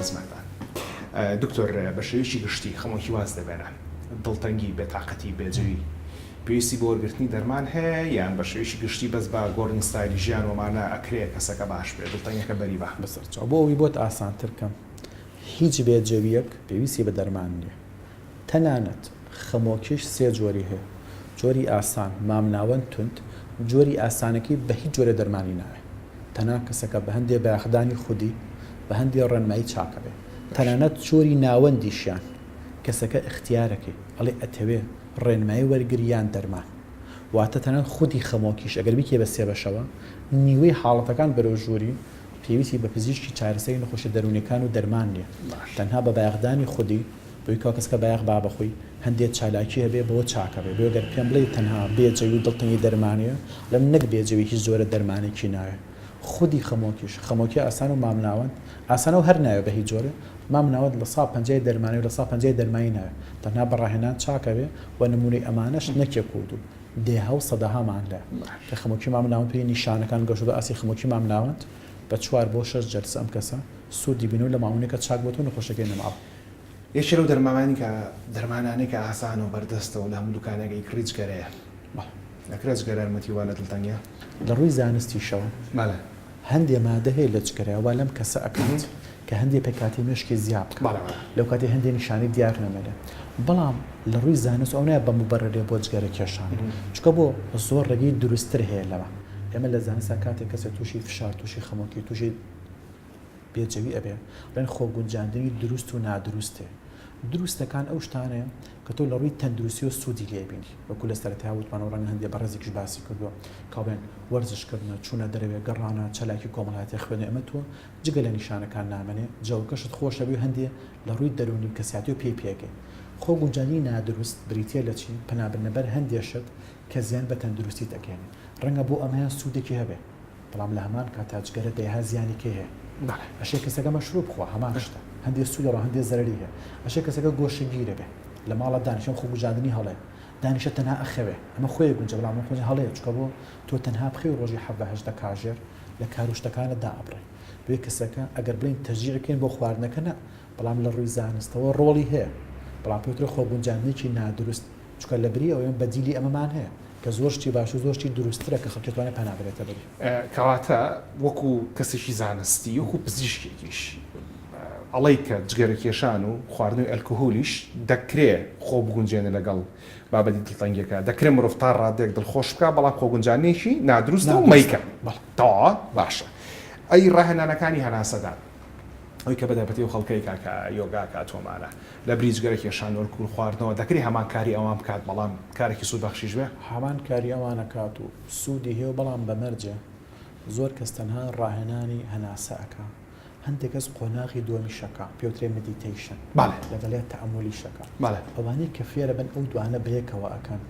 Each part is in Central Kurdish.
خزمەتتان. دکتۆر بە شێوەیەکی گشتی خەمۆکی واز دەبێنە، دڵتەنگی، بێتاقەتی، بێجەوی پێویستی بۆ وەرگرتنی دەرمان هەیە یان بە شێوەیەکی گشتی بەس بە گۆڕینی ستایلی ژیان وەمانە ئەکرێ کەسەکە باش بێ دڵتەنگەکە بەری با؟ بەسەرچاو. بۆ ئەوەی بۆت ئاسانتر کەم هیچ بێجەویەک پێویستی بە دەرمان نیە. تەنانەت خەمۆکیش سێ جۆری هەیە، جۆری ئاسان، مامناوەند، توند، جۆری ئاسانەکەی بە هیچ جۆرێ دەرمانی ناوێ، تەنها کەسەکە بە هەندێ بایەخدانی خودی، بە هەندێ ڕێنمایی چاکەبێ، تەنانەت جۆری ناوەندیشیان کەسەکە ئیختیارەکەی ئەڵێ ئەتەوێ ڕێنمایی وەرگری یان دەرمان، واتە تەنانەت خودی خەمۆکیش ئەگەر بیکەی بە سێ بەشەوە نیوەی حاڵەتەکان بەرەو ژووری پێویستی بە پزیشکی چارەسەری نەخۆشیە دەروونیەکان و دەرمان نیە، تەنها بە بایەخدانی خودی بۆی کوا کەسەکە بایەخ با بەخۆی هەندێ چالاکی هەبێ بەوە چاکە بێ بۆیە گەر پێم بڵێی تەنها بێ جەوی و دڵتەنگی دەرمانیە ئەڵێم نەک بێ جەوی هیچ جۆرە دەرمانێکی ناوێ خودی خەمۆکیش خەمۆکی ئاسان و مامناوەند ئاسانە و هەر ناوێ بە هیچ جۆرێ مامناوەند لە سا پەنجای دەرمانی و لە سا پەنجای دەرمانی ناوێ تەنها بە ڕاهێنان چاکە بێ و نمونەی ئەمانەش نەک یەک و دوو دەیەها و سەدەهامان لە کە خەمۆکی مامناوەند پێی نیشانەکان گەشتۆتە ئاستی خەمۆکی مامناوەند بە چوار بۆ شەش جەلسە ئەم کەسە سوودی بینیوە لە ماونێکە چاک بۆتەوە نەخۆشیەکەی نەماوە. یەکێ لەو دەرمانانی کە دەرمانانەی کە ئاسانە و بەردەستە و لە هەموو دوکانێک ئەیکڕی جگەرەیە. بەڵێ. ئەکرێ جگەرە یارمەتی وا لە دڵتەنگیا؟ لە ڕووی زانستیشەوە بەڵێ. هەندێ مادە هەیە لە جگەرە وا لەم کەسە ئەکات کە هەندێ پێکهاتەی مێشکی زیا بکا بەڵێ بەڵێ. لەو کاتەی هەندێ نیشانەی دیار نەمێنێ. بەڵام لە ڕووی زانست ئەو نایە بە موبەررێ بۆ جگەرە کێشان. چونکە بۆ زۆر ڕێگەی دروستتر هەیە لەوە. ئێمە لە زانستا کاتێک کەسێک تووشی فشار، تووشی خەمۆکی، تووشی. بێجەوی ئەبێ ڵێن خۆگونجاندنی دروست و نادروستێ. دروستەکان ئەو شتانەیە کە تۆ لە ڕووی تەندروستیەوە سوودی لێ بینی. وەکو لە سەرەتایا وتمان و ڕەنگە هەندێ بەڕێزێکیش باسی کردووە کە بڵێن وەرزش کردنە، چوونە دەرەوێ، گەڕانە، چەلاکی کۆمەڵایەتیە، خوێندنە ئەمە تۆ جگە لە نیشانەکان نامێنێ، جەوەکەشت خۆش ئەبێ و هەندێ لە ڕووی دەروونی و کەسایەتیەوە پێی پێگەی. خۆگونجاندنی نادروست بریتیە لە چی؟ پەنابردنە بەر هەندێ شت کە زیان بە تەندروستیت ئەگەیەنێ. ڕەنگە بۆ ئەمەیان سوودێکی هەبێ. بەڵام لە هەمان کاتا جگەرە دەیەها زیانی کەی هەیە. بەڵێ. ئەشێ کەسەکە مەشروب بخوا هەمان شتە هەندێ سوودە بەڵام هەندێ زەرەری هەیە. ئەشێ کەسەکە گۆشەگیرە بێ لە ماڵا دانیشێ ئەم خۆگونجاندنی هەڵەیە. دانیشە تەنها ئەخەوێ ئەمە خۆی ئەگونجێ بەڵام ئەم خۆی هەڵەیە چونکە بۆ تۆ تەنها بخەوی ڕۆژی حەڤدە 18 کاژێر لە کار و شتەکانت دائەبڕێ. بۆیە کەسەکە ئەگەر بڵێین تەشجیع بکەین بۆ خواردنەکە نا بەڵام لە ڕووی زانستەوە ڕۆڵی هەیە بەڵام پێوترێ خۆگونجاندنێکی نادروست چونکە لەبری ئەوەی بەدیلی ئەمەمان هەیە کە زۆر شتی باش و زۆر شتی دروستترە کە خەڵکی دەتوانێت پەنا بەرێتە بەری. کەواتە وەکو کەسێکی زانستی، وەکو پزیشکێکیش ئەڵێی کە جگەرەکێشان و خواردنەوەی ئەلکهولیش دەکرێ خۆ بگونجێنێ لەگەڵ بابەتی دڵتەنگیەکە، دەکرێ مرۆڤ تا ڕادەیەک دڵخۆش بکا بەڵام خۆگونجاندنێکی نادروستە و مەیکە. تەواوە؟ باشە. ئەی ڕاهێنانەکانی هەناسەدان؟ ئەوەی کە بەتایبەتی ئەو خەڵکەی کا کە یۆگا ئەکات و ئەمانە لەبری جگەرە کێشان و ئەلکهول خواردنەوە دەکرێ هەمان کاری ئەوان بکات بەڵام کارێکی سوودبەخشیش بێ؟ هەمان کاری ئەوان ئەکات و سوودی هەیە و بەڵام بە مەرجێ زۆر کەس تەنها ڕاهێنانی هەناسە ئەکا هەندێ کەس قۆناغی دووەمیش ئەکا پێوترێ meditation بەڵێ. لەگەڵیا تەئەمولیش ئەکا بەڵێ. ئەوانەی کە فێرەبن ئەو دوانە بەیەکەوە ئەکەن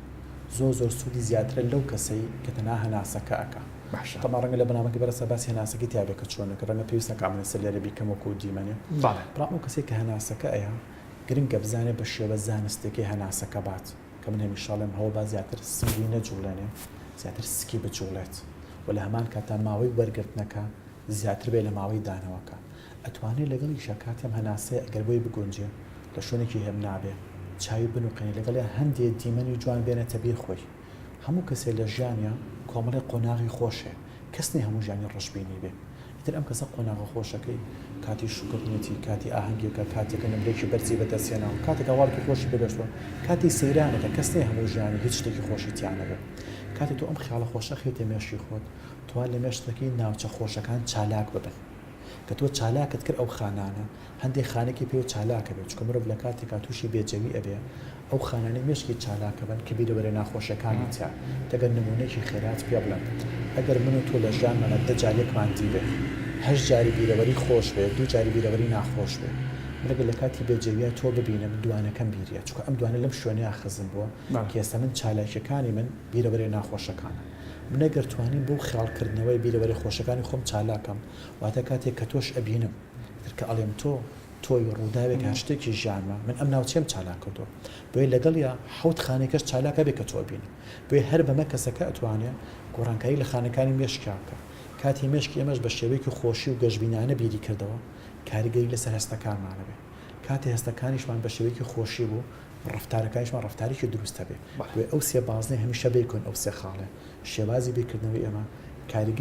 زۆر زۆر سوودی زیاترە لەو کەسەی کە تەنها هەناسەکە ئەکا. باشە. تەبعەن ڕەنگە لە بەرنامەکەی بەڕێزتا باسی هەناسەکەی تیا بێ کە چۆنە کە ڕەنگە پێویست نەکا من ئێستا لێرە بیکەم وەکوو دیمەنێ. بەڵێ. بەڵام ئەو کەسەی کە هەناسەکە ئەیا گرنگە بزانێ بە شێوە زانستیەکەی هەناسەکە بات کە من هەمیشە ئەڵێم هەوڵ با زیاتر سنگی نەجوڵێنێ زیاتر سکی بجوڵێت و لە هەمان کاتا ماوەی وەرگرتنەکە زیاتر بێ لە ماوەی دانەوەکە ئەتوانێ لەگەڵیشا کاتێ ئەم هەناسەیە ئەگەر بۆی بگونجێ لە شوێنێکی هێمنا بێ چاوی بنوقێنێ لەگەڵیا هەندێ دیمەنی جوان بێنێتە بیر خۆی هەموو کەسێ لە ژیانیا کۆمەڵێ قۆناغی خۆش هەیە کەس نیە هەموو ژیانی ڕەشبینی بێ ئیتر ئەم کەسە قۆناغە خۆشەکەی کاتی شوکردنێتی کاتی ئاهەنگێکە کاتێکە نمرەیەکی بەرزی بەدەست هێناوە کاتێک هەواڵێکی خۆشی پێگەشتوە کاتی سەیرانێکە کەس نیە هەموو ژیانی هیچ شتێکی خۆشی تیا نەبێ کاتێ تۆ ئەم خەیاڵە خۆشە خەیتە مێشکی خۆت تۆ وا لە مێشکت دەکەی ناوچە خۆشەکان چالاک ببن کە تۆ چالاکت کرد ئەو خانانە هەندێ خانەکی پێوە چالاک ئەبێ چونکە مرۆڤ لە کاتێکا تووشی بێجەوی ئەبێ ئەو خانانەی مێشکی چالاک ئەبن کە بیرەوەرە ناخۆشەکانی تیا ئەگەر نموونەیەکی خێرات پێ بڵێم ئەگەر من و تۆ لە ژیانمانا دە جار یەکمان دیبێ هەشت جاری بیرەوەری خۆش بێ دوو جاری بیرەوەری ناخۆش بێ من ئەگەر لە کاتی بێجەویا تۆ ببینم دوانەکەم بیریە چونکە ئەم دوانە لەم شوێنەیا خزم بووە کە ئێستا من چالاکیەکانی من بیرەوەرە ناخۆشەکانە من ئەگەر توانیم بەو خەیاڵ کردنەوەی بیرەوەرە خۆشەکانی خۆم چالاکەم واتە کاتێک کە تۆش ئەبینم ئیتر کە ئەڵێم تۆ تۆی ڕووداوێک هەر شتێکی ژیانمە من ئەم ناوچەیەم چالاک کردووە بۆیە لەگەڵیا حەوت خانەی کەش چالاک ئەبێ کە تۆ ئەبینی بۆیە هەر بەمە کەسەکە ئەتوانێ گۆڕانکاری لە خانەکانی مێشکیا بکا کاتی مێشکی ئێمەش بە شێوەیەکی خۆشی و گەشبینانە بیری کردەوە. کاریگەری لەسەر هەستەکانمان هەبێ. کاتێ هەستەکانیشمان بە شێوەیەکی خۆشی بوو، ڕەفتارەکانیشمان ڕەفتارێکی دروست هەبێ. بۆیە ئەو سێ بازنەی هەمیشە بێکۆن ئەو سێ خاڵە، شێوازی بیرکردنەوەی ئێمە، کاریگەری.